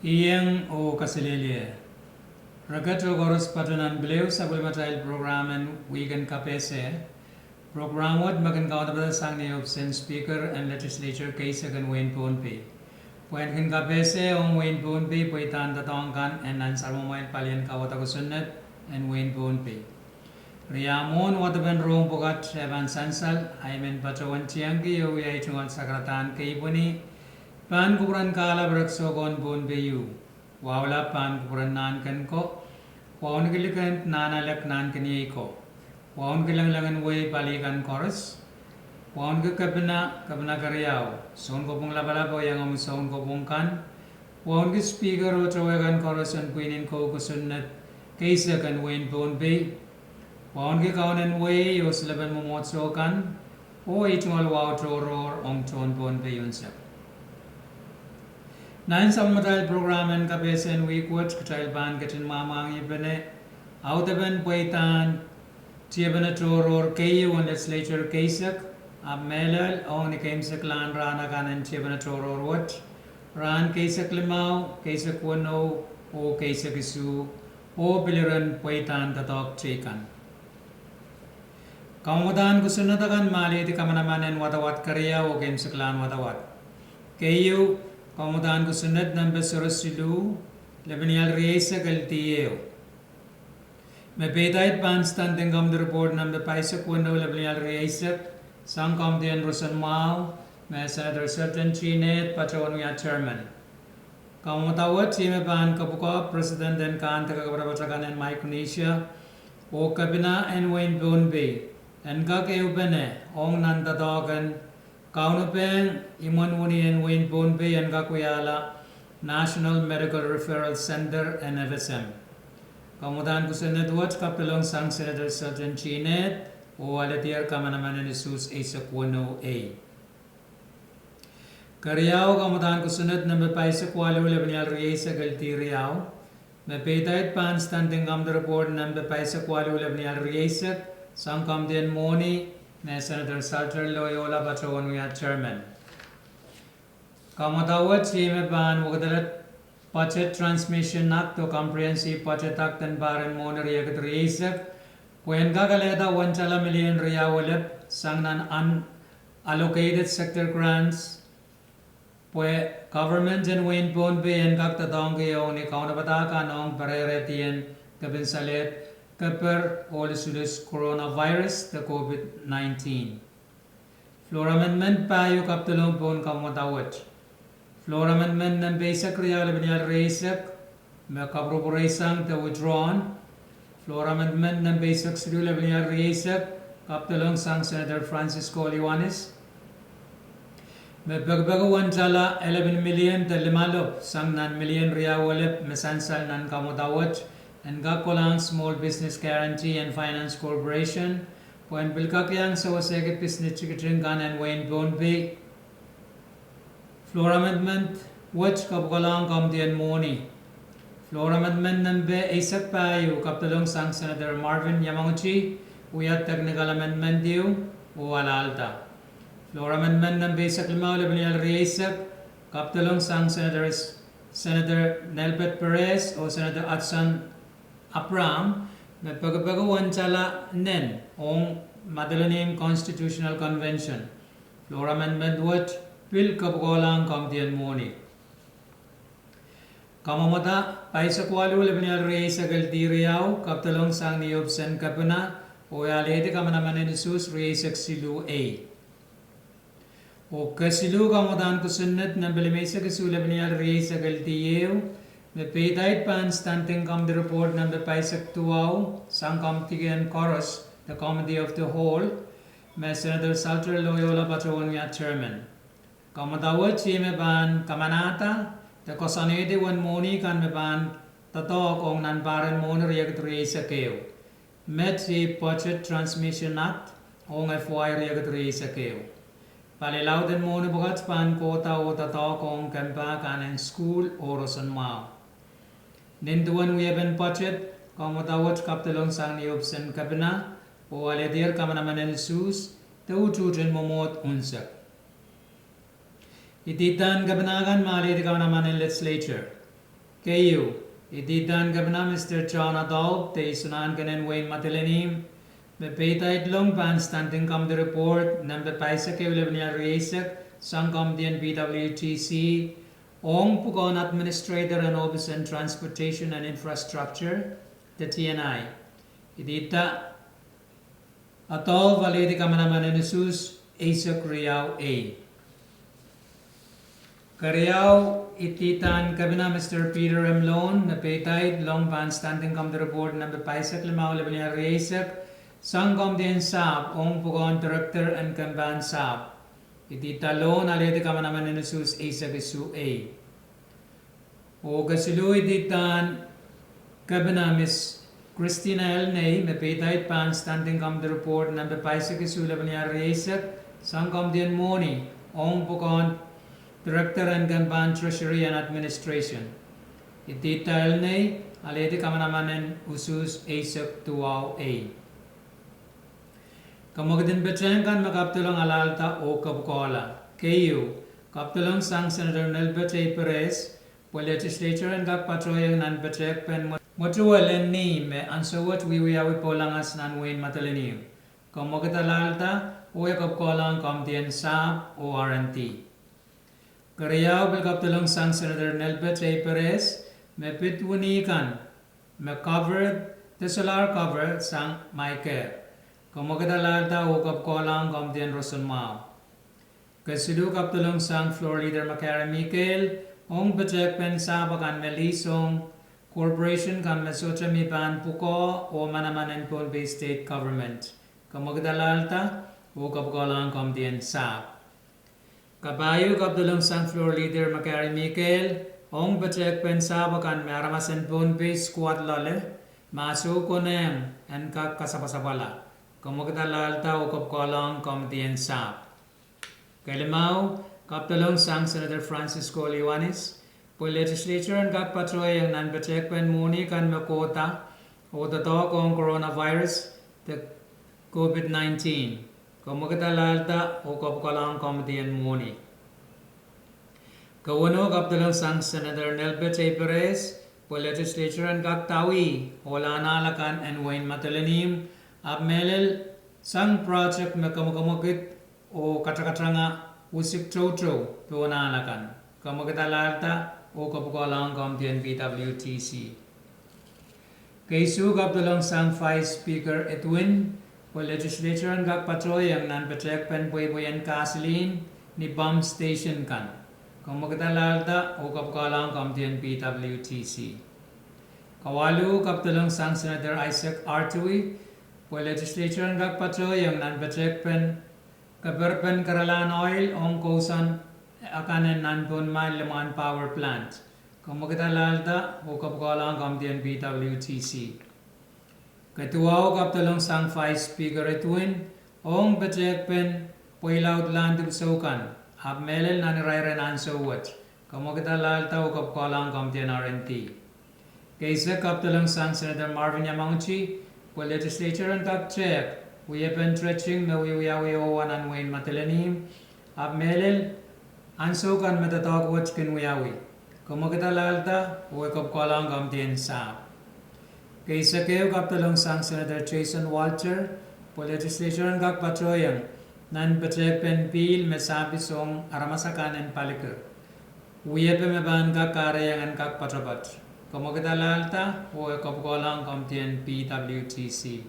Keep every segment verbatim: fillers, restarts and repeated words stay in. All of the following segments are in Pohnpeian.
Iang oh kaselehlie. Reket oh koaros patoh nan pil ehu sapwellimatail prokram en wihk en kapehse. Prokram wet me kin kaunopada sang ni ohpis en Speaker en Legislature keisek en wehin Pohnpei, pwehn kin kapehse ong wehin Pohnpei pweidahn doadoahk kan en nan salmamwail palien kauwada kosonned en wehin Pohnpei. Riau mwohn wadepen rohng pwukat eh pahn sansal, ahi men patohwan tiengki oh wia tungoal sakaradahn keipweni, pahn kupwuren kahlap rek soukohn Pohnpei ieu. Wahu lap pahn kupwuren nahnken ko, wauneki likend nahnalek nahnken iei ko, wauneki lengileng en wehi pali kan koaros, wauneki kepina, kepina keriau, sounkopwung lapalap oh iangahki sounkopwung kan, wauneki Speaker oh towe kan koaros en pwihn en kou kosonned keisek en wehin Pohnpei, wauneki kaunen wehi oh silepen mwomwohdiso kan, oh ei tungoal wahu tohrohr ong tohn Pohnpei unsek. Nan sapwellimatail prokram en kapehse en wihk wet kitail pahn ketin mwahmwahngihpene audepen pweidahn tiepene tohrohr keieu en Legislature keisek, ahpw mehlel ong ni keimwseklahn rahn akan en tiepene tohrohr wet, rahn keisek limau, keisek weneu, oh keisek isuh, oh pil iren pweidahn doadoahk teikan. Kamwadahn kosonned akan me alehdi kamanaman en wadawad keriau oh keimwseklahn wadawad. Keieu, kamwadahn kosonned nempe sero siluh, lepin ial rieisek eldi ehu, me peidait pahn Standing Committee Report nempe paisek weneu, lepin ial rieisek, sang Committee en Roson Mwahu, me Senator Sergeant Cheney patohwan wia Chairman. Kamwadawet ih me pahn kapwukoa President en Kahndike Kapatapat akan en Micronesia oh kepina en wehin Pohnpei en kak ehupene ong nan doadoahk en kaunopehng imwen wini en wehin Pohnpei en kak wiahla National Medical Referral Centre en F S M. Kamwadahn kosonned wet kapidolong sang Senator Sergeant Cheney oh alehdier kamanaman en usuhs eisek weneu ei. Keriau, kamwadahn kosonned nempe paisek waluh, lepin ial rieisek eldi riau, me peidait pahn Standing Committee Report nempe paisek waluh, lepin ial rieisek, sang Committee en Mwohni, me Senator Salter Loyola patohwan wia Chairman. Kamwadawet ih me pahn wekidala Budget Transmission Act oh Comprehensive Budget Act en pahr en mwohni riekid rieisek, pwe en kak alehda wen tala milion riau elep sang nan unallocated sector grants, pwe government en wehin Pohnpei en kak doadoahngki ong ni kaunopada kan ong perehrehdi en kepin salehd keper ohl usulus coronavirus de COVID nineteen. Floor amendment pahieu kapidolong pohn kamwadawet. Floor amendment nempe eisek riau, lepin ial rieisek, me kapwurpwureisang de withdrawn. Floor amendment nempe eisek siluh, lepin ial rieisek, kapidolong sang Senator Francis Kohl Ioanis, me pekipeki wen tala elepin milion de limalop sang nan milion riau elep me sansal nan kamwadawet, en kak kolahng Small Business Guarantee and Finance Corporation, pwe en pil kak iang sewesehki pisnes tikitik kan en wehin Pohnpei. Floor amendment wet kapwukoalahng Committee en Mwohni. Floor amendment nempe eisek pahieu kapidolong sang Senator Marvin Yamaguchi, wia technical amendment ieu, oh alahlda. Floor amendment nempe eisek limau, lepin ial rieisek, kapidolong sang Senator, Senator Nelbert Perez oh Senator Hudson Abraham, me pekipeki wen tala nen ong Madolenihmw Constitutional Convention. Floor amendment wet pil kapwukoalahng Committee en Mwohni. Kamwamwada, paisek waluh, lepin ial rieisek eldi riau, kapidolong sang ni ohpis en kepina, oh alehdi kamanaman en usuhs rieisek siluh ei. Oh kesiluh, kamwadahn kosonned nempe limeisek isuh, lepin ial rieisek eldi ehu, me peidait pahn Standing Committee Report nempe paisek duwau, sang Committee en koaros, de Committee of the Whole, me Senator Salter Loyola patohwan wia Chairman. Kamwadawet ih me pahn kamanahda de koasoanehdi wen mwohni kan me pahn doadoahk ong nan pahr en mwohni riekid rieisek ehu. Met iei Budget Transmission Act ong FY riekid rieisek ehu. Pali lauden mwohni pwukat pahn kohda oh doadoahk ong kempa kan en sukuhl oh roson mwahu. Nin duwen wiepen budget, kamwadawet kapidolong sang ni ohpis en kepina, oh alehdier kamanaman en usuhs, de utuht en mwomwohd unsek. Ididahn kepina kan me alehdi kamanaman en legislature. Keieu, ididahn Kepina Mister John Adolph de Isonahnken en wehin Madolenihmw, me peidait long pahn Standing Committee Report nempe pahisek ehu lepin rieisek sang komidi en P W T C, ong pwukoahn Administrator en Ohpis en Transportation and Infrastructure, de T and I. Idida Adolph alehdi kamanaman en usuhs eisek riau ei. Keriau, ididahn Kepina Mister Peter M. Lone me peidait long pahn Standing Committee Report nempe pahisek limau lepin rieisek sang komidi en sahpw ong pwukoahn Director en kempahn sahpw. Idida Lone alehdi kamanaman en usuhs eisek isuh ei. Oh kesiluh, ididahn Kepina Miss Christina Elnei me peidait pahn Standing Committee Report nempe pahisek isuh lepin rieisek sang komidi en mwohni ong pwukoahn Director en kempahn Treasury and Administration. Idida Elnei alehdi kamanaman en usuhs eisek duwau ei. Kemwekid en petehng kan me kapwdolong alahlda oh kepwukoahla. Keieu, kapwdolong sang Senator Nelbert A. Perez, pwe Legislature en kak patohieng nan petehkpen mwetuwel en nih me ansou wet wiewiawi polangas nan wehin Madolenihmw. Kemwekid alahlda oh e kepwukoahlohng komidi en sahpw oh R and D. Keriau, pil kapwdolong sang Senator Nelbert A. Perez, me pid wini kan me cover, de solar cover sang MICARE. Kemwekid alahlda oh kepwukoahlohng komidi en roson mwahu. Kesiluh, kapwdolong sang Floor Leader McGarry Miguel, ong petehkpen sahpw akan me lisong corporation kan me sohte mi pahn pwukoa oh manaman en Pohnpei State Government. Kemwekid alahlda oh kepwukoahlohng komidi en sahpw. Kapahieu, kapwdolong sang Floor Leader McGarry Miguel, ong petehkpen sahpw akan me aramas en Pohnpei sukuhd loale, ma soh konehng en kak kasapwasapwala. Kemwekid alahlda oh kepwukoahlohng komidi en sahpw. Kelimau, kapwdolong sang Senator Francisco Ioanis, pwe Legislature en kak patohieng nan petehkpen mwohni kan me kohda oh doadoahk ong coronavirus de COVID nineteen. Kemwekid alahlda oh kepwukoahlohng komidi en mwohni. Keweneu, kapwdolong sang Senator Nelbert A. Perez, pwe Legislature en kak dawih ohl ahnal akan en wehin Madolenihmw, ahpw mehlel sang project me kemwekemwekid oh katakatanga wisik toutou pohn ahl akan. Kemwekid alahlda oh kepwukoahlohng komidi en P W T C. Keisuh, kapwdolong sang Vice Speaker Edwin, pwe Legislature en kak patohieng nan petehkpen pweipwei en gasoline ni pump station kan. Kemwekid alahlda oh kepwukoahlohng komidi en P W T C. Kawaluh, kapwdolong sang Senator Isaac Artui, pwe Legislature en kak patohieng nan petehkpen keperpen kerelahn oil ong kousoan akan en nan Pohnmail limwahn power plant. Kemwekid alahlda oh kepwukoahlohng komidi en P W T C. Keduwau, kapwdolong sang Vice Speaker Edwin, ong petehkpen pweilaudlahn dipwisou kan, ahpw mehlel nan irair en ansou wet. Kemwekid alahlda oh kepwukoahlohng komidi en R and D. Keisek, kapwdolong sang Senator Marvin Yamauchi, pwe Legislature en kak tehk wiepen dredging me wiewiawi owa nan wehin Madolenihmw, ahpw mehlel ansou kan me doadoahk wet kin wiawi. Kemwekid alahlda oh e kepwukoahlohng komidi en sahpw. Keisek ehu, kapwdolong sang Senator Jason Walter, pwe Legislature en kak patohieng nan petehkpen pihl me sahpis ong aramas akan en Palikir, wiepe me pahn kak kahrehiong en kak poatopoat. Kemwekid alahlda oh e kepwukoahlohng komidi en P W T C.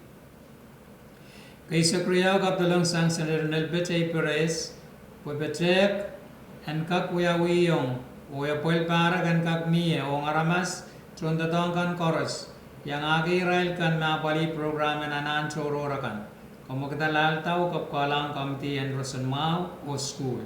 Keisek riau, kapwdolong sang Senator Nelbert A. Perez, pwe petehk en kak wiawihong oh e pwel pahrek en kak mie ong aramas tohndoadoahk kan koaros, iangahki irail kan me apwalih program en anahn tohrohr akan. Kemwekid alahlda oh kepwukoahlohng komidi en roson mwahu oh sukuhl.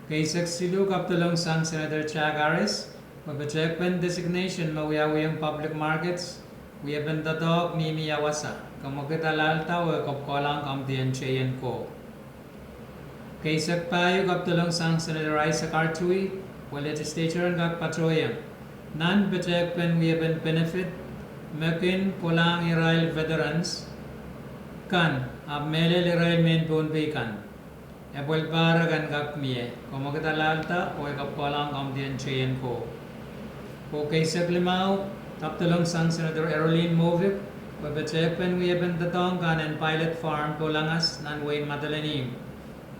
Keisek siluh, kapwdolong sang Senator Jack Harris, pwe petehkpen designation me wiawihong public markets wiepen doadoahk mihmi ia wasa. Kemwekid alahlda oh e kepwukoahlohng komidi en J and Co. Keisek pahieu, kapwdolong sang Senator Isaac Artui, pwe Legislature en kak patohieng nan petehkpen wiepen benefit me kin kolahng irail veterans kan, ahpw mehlel irail mehn Pohnpei kan, e pwel pahrek en kak mie. Kemwekid alahlda oh e kepwukoahlohng komidi en J and Co. Oh keisek limau, tapdolong sang Senator Arolene Movic, pwe petehkpen wiepen doadoahk kan en Pilot Farm polangas nan wehin Madolenihmw.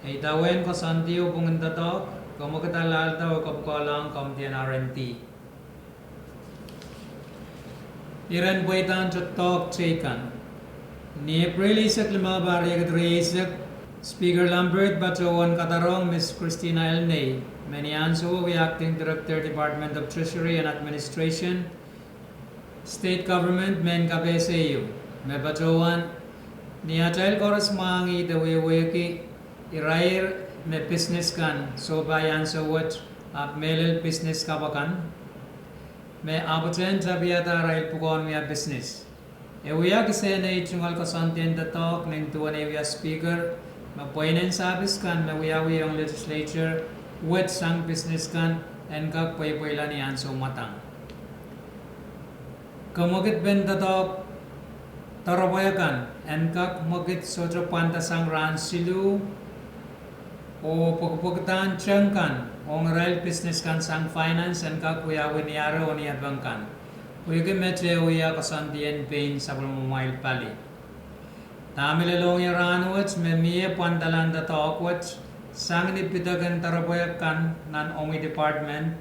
E idawehn koasoandi oh pwungen doadoahk, komw kin alehda oh kapwukoahlahng komw dihen R and D. Iren pweidahn doadoahk teikan. Ni April eisek limau, pahr riekid rieisek, Speaker Lambert patohwan kadarohng Miss Christina Elnei, me ni ansouo wia Acting Director, Department of Treasury and Administration, State Government, mehn kapehse ieu, me patohwan, ni atail koaros mwahngih de wehwehki irair me pisnes kan sohpai ansou wet, ahpw mehlel pisnes kapw akan, me ahpwtehn tapiada arail pwukoahn wia pisnes. E wia kisehn ei tungoal koasoandien doadoahk nin duwen ei wia Speaker, me pweinen sahpis kan me wiawi ong Legislature wet sang pisnes kan en kak pweipweila ni ansou mwadang. Kemwekidpen doadoahk doaropwe kan en kak mwekid sohte pwandasang rahn siluh oh pwekpwekdahn teng kan ong irail pisnes kan sang finance en kak wiawi ni aro oh ni epeng kan. Pwehki met e wia koasoandien pein sapwellimamwail pali. Dahme lelohng ie rahnwet me mie pwandalahn doadoahk wet, sang ni pidek en doaropwe kan nan omwi department,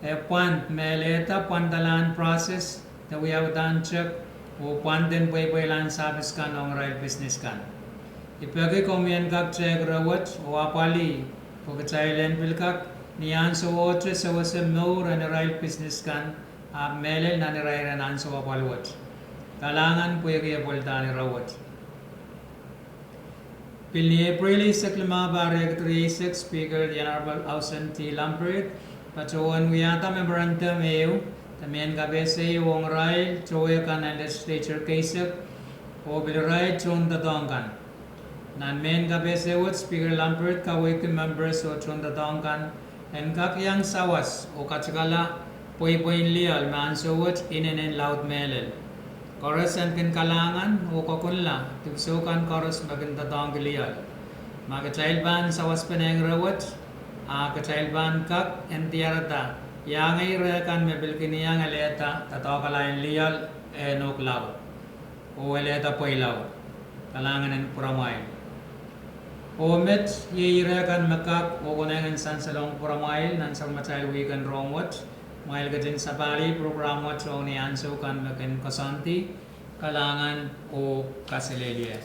e pwand me elehda pwandalahn process de wiawidahn tep oh pwanden pweipweilahn sahpis kan ong irail pisnes kan. I peki komwi en kak tehk rewet oh apwalih, pwe kitail en pil kak ni ansouohte sewese mour en irail pisnes kan, ahpw mehlel nan irairen ansou apwal wet. Kalahngan pwehki e pweldahn ire wet. Pil ni April eisek limau, pahr riekid rieisek, Speaker the Honorable Housen T. Lambert patohwan wiahda memorandum ehu de mehn kapehse ieu ong irail towe kan nan Legislature keisek oh pil irail tohndoadoahk kan. Nan mehn kapehse wet, Speaker Lambert kaweidki members oh tohndoadoahk kan en kak iang sawas oh katikala pweipwein lioal me ansou wet inenen laud mehlel. Koaros en kin kalahngan oh koakunla dipwisou kan koaros me kin doadoahngki lioal. Ma kitail pahn sawaspene rewet, a kitail pahn kak en diarada iangei reh kan me pil kin iang elehda doadoahk en lioal, eh, nohk laud oh elehda pweilaud. Kalahngan en kupwuramwail. Oh met iei ire kan me kak oh konehng en sansalohng kupwuramwail nan sapwellimatail wihk en rohng wet. Kumwail ketin sapahlih program wet ong ni ansou kan me kin koasoandi. Kalahngan oh kaselehlie.